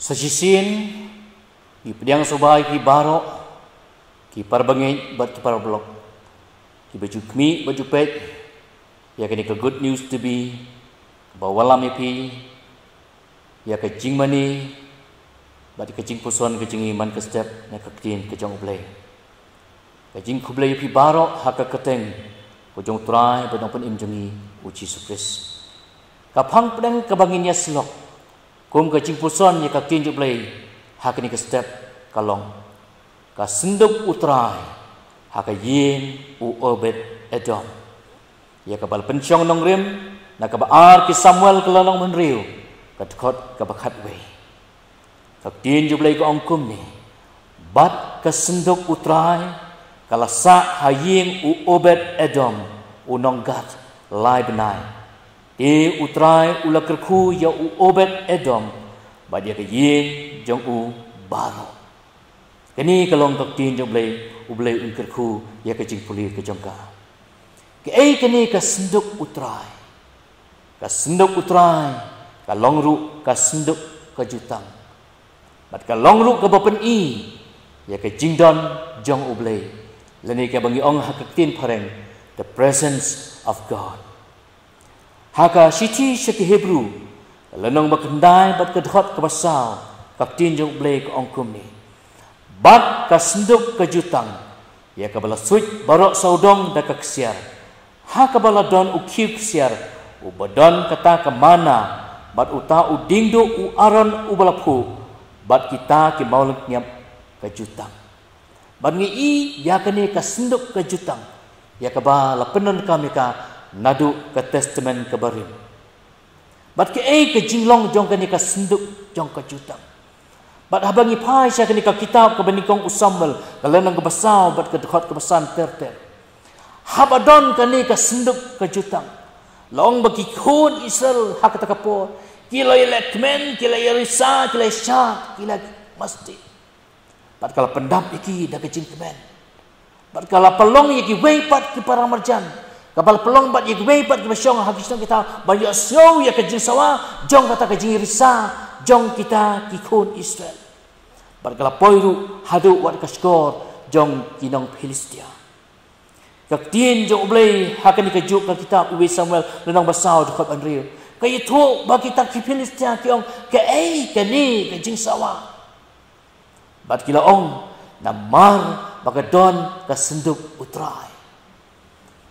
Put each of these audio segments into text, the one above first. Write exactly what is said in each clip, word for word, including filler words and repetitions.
Sa shisien, ngi pdiang sngewbha ïa phi baroh, ki para bangeit bad ki para paralok, kiba ju khmih bad ju peit ïa kane ka Good News T V, ba wallam ïa phi ïa ka jingmane bad ka jingpuson ka jong ngi man ka step na ka ktien ka jong U Blei. Ka jingkhublei ïa phi baroh ha ka kyrteng ka jong U Trai bad Nongpynim jong ngi U Jisu Khrist. Ka phang pdeng kaba ngin ïasyllok kum ka jingpuson ïa ka ktien jong U Blei ha kane ka step ka long: Ka synduk U Trai ha ka ïing u Obed Edom. Ïa kaba la pynshong nongrim na kaba ar ki Samuel ka lynnong ba hynriew, ka dkhot kaba khatwei. Ka ktien jong U Blei ka ong kumne: Bad ka synduk U Trai ka la sah ha ïing u Obed Edom u nong Gath lai bnai. Te U Trai u la kyrkhu ïa u Obed Edom bad ïa ka ïing jong u baroh. Kane ka long ka ktien jong U Blei, U Blei un kyrkhu ïa ka jingpule ka jong ka. Kaei kane ka synduk U Trai? Ka synduk U Trai ka long ruh ka synduk ka jutang. Bad ka long ruh kaba pyni ïa ka jingdon jong U Blei, lane kaba ngi ong ha ka ktien phareng, the presence of God. Ha ka shithi sha ki Hebru, ka lynnong ba khyndai bad ka dkhot kaba saw, ka ktien jong U Blei ka ong kumne: Bad ka synduk ka jutang, ïa kaba la suid baroh sawdong da ka ksiar, ha kaba la don u khiew ksiar, uba don kata ka manna, bad uta u diengduh u Aaron uba la phuh, bad kita ki mawlyngkniap ka jutang. Bad ngi i ïa kane ka synduk ka jutang, ïa kaba la pyndonkam ïa ka naduh ka Testament kaba rim. Bad kaei ka jinglong jong kane ka synduk jong ka jutang? Bad haba ngi phai sha kane ka kitab kaba nyngkong u Samuel, ka lynnong kaba saw bad ka dkhot kaba san ter ter, haba don kane ka synduk ka jutang, la ong ba ki khun Israel ha kata ka por ki la ïaleh kmen, ki la ïarisa, ki la ïashad, ki la masti. Bad ka la pyndap ïa ki da ka jingkmen. Bad ka la pynlong ïa kiwei pat ki para marjan, kaba la pynlong bad ïa kiwei pat kiba shong ha ki shnong kita, ban ïohsngew ïa ka jingsawa jong kata ka jingrisa jong kita ki khun Israel. Bad ka la poi ruh haduh wat ka shkor jong ki nong Philistia. Ka ktien jong U Blei ha kane kajuh ka kitab u wei Samuel, lynnong ba saw, dkhot ba hynriew, ka ïathuh ba kita ki Philistia ki ong: Kaei kane ka jingsawa? Bad ki la ong: Namar ba ka don ka synduk U Trai.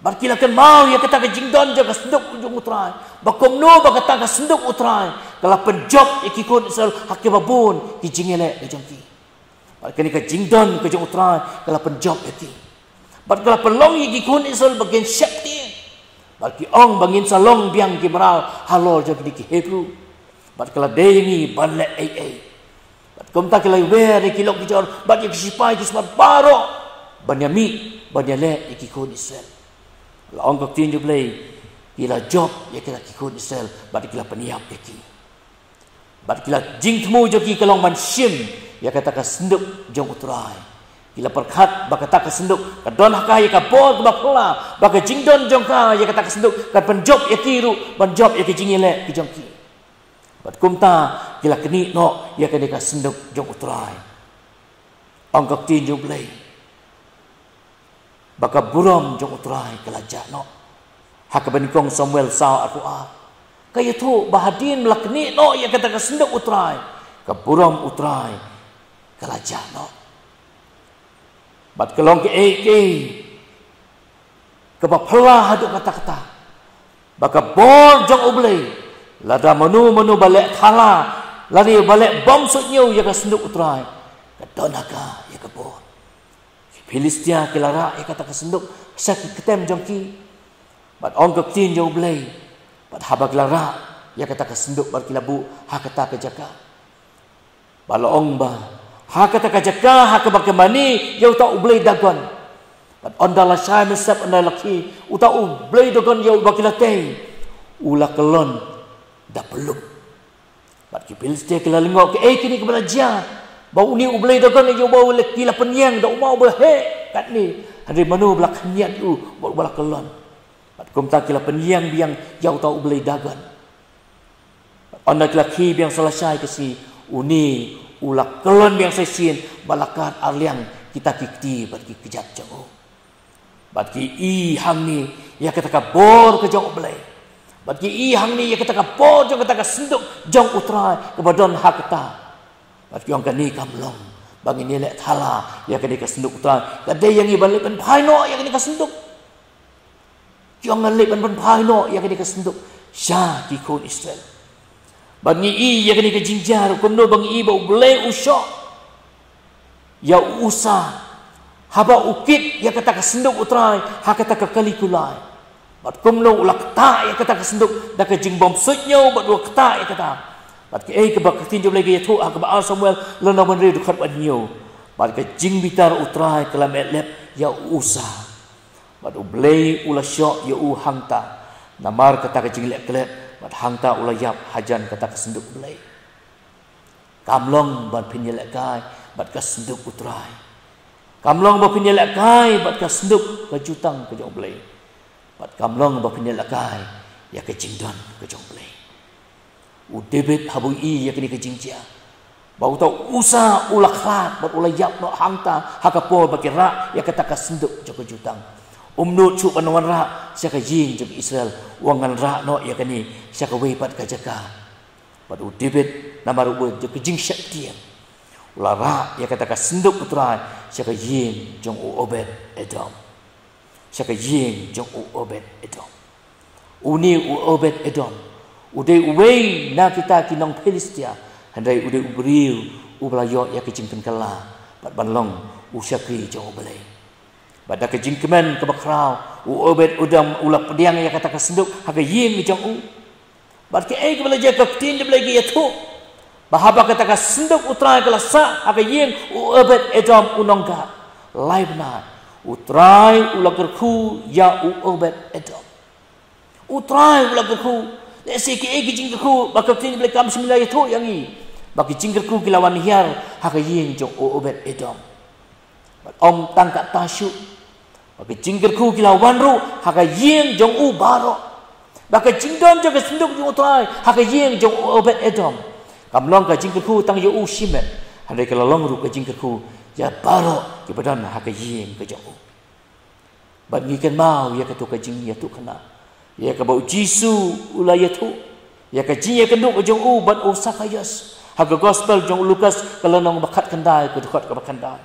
Bad ki la kynmaw ïa kata ka jingdon jong ka synduk jong U Trai, ba kumno ba kata ka synduk U Trai ka la pynjop ïa ki khun Israel ha kiba bun ki jingïaleh ka jong ki. Bad kane ka jingdon ka jong U Trai ka la pynjop ïa ki. Bad ka la pynlong ïa ki khun Israel ba kin sheptieng. Bad ki ong ba ngin sa long biang ki mraw halor jong kine ki Hebru. Bad ka la dei ïa ngi ban leh ei ei. Bad kumta ki la wer ïa ki lok ki jor bad ïa ki shipai ki smat baroh ban ïamih ban ïaleh ïa ki khun Israel. La ong ka ktien jong U Blei, ki la jop ïa kita ki khun Israel bad ki la pynïap ïa ki. Bad ki la, jingthmu jong ki ka long ban shim ïa kata ka synduk jong U Trai. Ki la pyrkhat ba kata ka synduk ka don ha ka ïa ka bor kaba phylla, ba ka jingdon jong ka ïa kata ka synduk kan pynjop ïa ki ruh ban jop ïa ka jingïaleh ka jong ki. Bad kumta ki la knieh noh ïa kane ka synduk jong U Trai. Ong ka ktien jong U Blei ba ka burom jong U Trai ka la jah noh. Ha kaba nyngkong Samuel saw, arphew ar, ka ïathuh ba hadien ba la knieh noh ïa kata ka synduk U Trai, ka burom U Trai ka la jah noh. Bad ka long kaei kaei kaba phylla haduh katta katta, ba ka bor jong U Blei, lada mano mano ba leh thala lane ba leh bym suidñiew ïa ka synduk U Trai, ka don ha ka ïa ka bor. Ki Philistia ki la rah ïa kata ka synduk sha ki ktem jong ki. Bad ong ka ktien jong U Blei, bad haba ki la rah ïa kata ka synduk bad ki la buh ha kata ka jaka, ba la ong ba ha kata ka jaka ha kaba ki mane ïa uta u blei Dagon, bad ynda la shai mynsiem, ynda la khie uta u blei Dagon ïa uba ki la tei, u la kyllon da pyllup. Bad ki Philistia ki la lyngngoh, kaei kine kiba la jia, ba une u blei Dagon ïa uba u la, ki la pynïeng, da u ma uba la heh katne, hynrei mano ba la khyndiat ïa u bad uba la kyllon? Bad kumta ki la pynïeng biang ïa uta u blei Dagon. Bad ynda ki la khie biang sa lashai ka sngi, Une u la kyllon biang sa shisien bad la kad arliang kita ki kti bad ki kjat jong u. Bad ki i hangne ïa kata ka bor ka jong U Blei. Bad ki i hangne ïa kata ka bor jong kata ka synduk jong U Trai kaba don ha kata. Bad ki ong, kane kam long ba ngin ïaleh thala ïa kane ka synduk U Trai. Ka dei ïa ngi ban leit ban phai noh ïa kane ka synduk. Ki ong, ngan leit ban ban phai noh ïa kane ka synduk sha ki khun Israel. Bad ngi i ïa kane ka jingjia ruh kumno ba ngi i ba U Blei u shoh ïa u Usa haba u kit ïa kata ka synduk U Trai ha kata ka kali kulai. Bad kumno u la ktah ïa kata ka synduk da ka jingbym suidñiew bad u la ktah ïa kata. Bad kaei kaba ka ktien jong U Blei ka ïathuh ha kaba ar Samuel lynnong ba hynriew dkhot ba hynñiew. Bad ka jingbitar U Trai ka la meh lep ïa u Usa. Bad U Blei u la shoh ïa u hangta namar kata ka jingleh klet, bad hangta u la ïap hajan kata ka synduk U Blei. Kam long ban phin ïalehkai bad ka synduk U Trai. Kam long ba phin ïalehkai bad ka synduk ka jutang ka jong U Blei. Bad kam long ba phin ïalehkai ïa ka jingdon ka jong U Blei. U David haba u i ïa kane ka jingjia ba uta u Usa u la khlad bad u la ïap noh hangta ha ka por ba ki rah ïa kata ka synduk jong ka jutang. Um nud shuh ban wanrah sha ka ïing jong Israel, u ong, ngan rah noh ïa kane sha kawei pat ka jaka. Bad u David namar u bud jong ka jingsheptieng, u la rah ïa kata ka synduk U Trai sha ka ïing jong u Obed Edom. Sha ka ïing jong u Obed Edom. Une u Obed Edom u dei uwei na kita ki nong Philistia, hynrei u dei u briew uba la ïoh ïa ka jingpynkylla bad ban long u shakri jong U Blei. Bad da ka jingkmen kaba khraw, u Obed Edom u la pdiang ïa kata ka synduk ha ka ïing jong u. Bad kaei kaba la jia, ka ktien jong U Blei ka ïathuh ba haba kata ka synduk U Trai ka la sah ha ka ïing u Obed Edom u nong Gat, lai bnai U Trai u la kyrkhu ïa u Obed Edom. U Trai u la kyrkhu. Lehse kiei ki jingkyrkhu ba ka ktien jong U Blei kam shym la ïathuh ïa ngi, ba ki jingkyrkhu ki la wan hiar ha ka ïing jong u Obed Edom. Bad ym tang katta shuh, ba ka jingkyrkhu ki la wan ruh ha ka ïing jong u baroh. Ba ka jingdon jong ka synduk jong U Trai ha ka ïing jong u Obed Edom kam long ka jingkyrkhu tang ïa u shimet, hynrei ka la long ruh ka jingkyrkhu ïa baroh kiba don ha ka ïing ka jong u. Bad ngi kynmaw ïa kato ka jingïathuhkhana ïa kaba u Jisu u la ïathuh ïa ka jingïakynduh ka jong u bad u Sakhaios ha ka gospel jong u Lukas, ka lynnong ba khatkhyndai, ka dkhot kaba khyndai.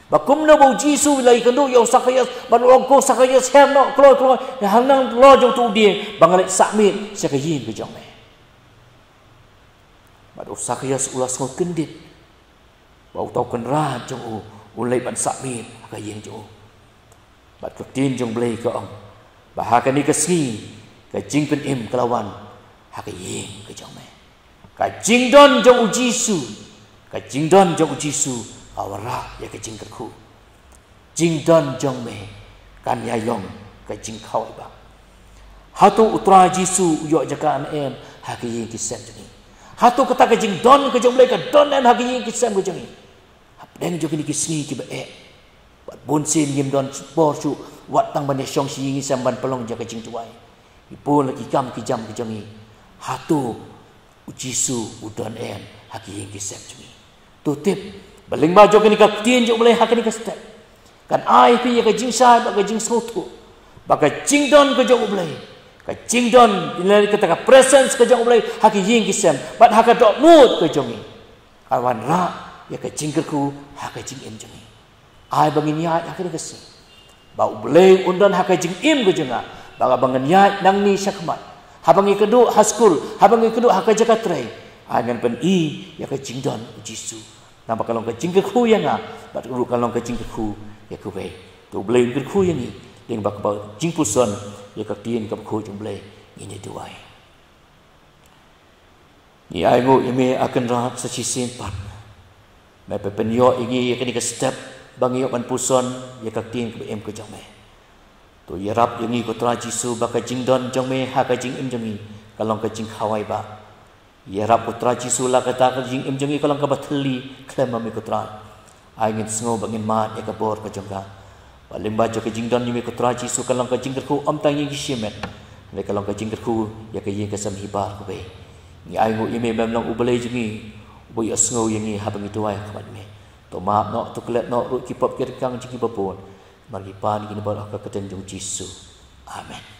Ba kumno ba u Jisu u la ïakynduh ïa u Sakhaios bad u ong, ko Sakhaios, her noh kloi kloi, hangne halor jong uto u dieng ba ngan leit sah miet sha ka ïing ka jong me. Bad u Sakhaios u la sngew kyndit ba uta u kynrad jong u un leit ban sah miet ha ka ïing jong u. Bad ka ktien jong U Blei ka ong ba ha kane ka sngi ka jingpynim ka la wan ha ka ïing ka jong me. Ka jingdon jong u Jisu, ka jingdon jong u Jisu ka wanrah ïa ka jingkyrkhu. Jingdon jong me kan ïai long ka jingkhawai bah. Hato u Trai Jisu u ïoh jaka ne em ha ka ïing ki sem jong ngi? Hato kata ka jingdon ka jong U Blei ka don ne em ha ka ïing ki sem ka jong ngi? Hapdeng jong kine ki sngi kiba eh, bad bun sien ngim don por shuh wat tang ban ïashong sha ïing ïa sem ban pynlong ïa ka jingduwai. Ki bun la ki kam ki jam ki jong ngi. Hato u Jisu u don em ha ka ïing ki sem jong ngi? To tip ba lyngba jong kane ka ktien jong U Blei ha kane ka step kan ai phi ïa ka jingshai bad ka jingsngewthuh ba ka jingdon ka jong U Blei, ka jingdon, ïa kata ka presence ka jong U Blei ha ka ïing ki sem bad ha ka dohnud ka jong ngi, ka wanrah ïa ka jingkyrkhu ha ka jingim jong ngi. Ai ba ngin ïaid ha kane ka sngi ba U Blei un don ha ka jingim ka jong nga, ba ka ba ngan ïaid nangne shakhmat, haba ngi kynduh ha skul, haba ngi kynduh ha ka jaka trei, ai ngan pyni ïa ka jingdon u Jisu. Namar ka long ka jingkyrkhu ïa nga bad ruh ka long ka jingkyrkhu ïa kiwei. To U Blei un kyrkhu ïa ngi lyngba kaba jingpuson ïa ka ktien kaba khuid jong U Blei. Ngin ïa duwai. Ngi ainguh ïa me, A Kynrad, sa shisien pat me pynïoh ïa ngi ïa kane ka step ba ngi ïoh ban puson ïa ka ktien kaba im ka jong me. To ïarap ïa ngi ko Trai Jisu ba ka jingdon jong me ha ka jingim jong ngi ka long ka jingkhawai bah. Ïarap ko Trai Jisu la kata ka jingim jong ngi ka long kaba thylli khlem ma me ko Trai. Ai ngin sngew ba ngin mad ïa ka bor ka jong ka. Ba lyngba jong ka jingdon ïa me ko Trai Jisu ka long ka jingkyrkhu ym tang ïa ngi shimet, hynrei ka long ka jingkyrkhu ïa ka ïing ka sem hi baroh kawei. Ngi ainguh ïa me ba me long U Blei jong ngi, Bad ïohsngew ïa ngi haba ngi duwai ha khmat me. To map noh, to klet noh ruh ki pop ki ryngkang jong ngi ba bun. Namar ngi pan ïa kine baroh ha ka kyrteng jong u Jisu. Amen.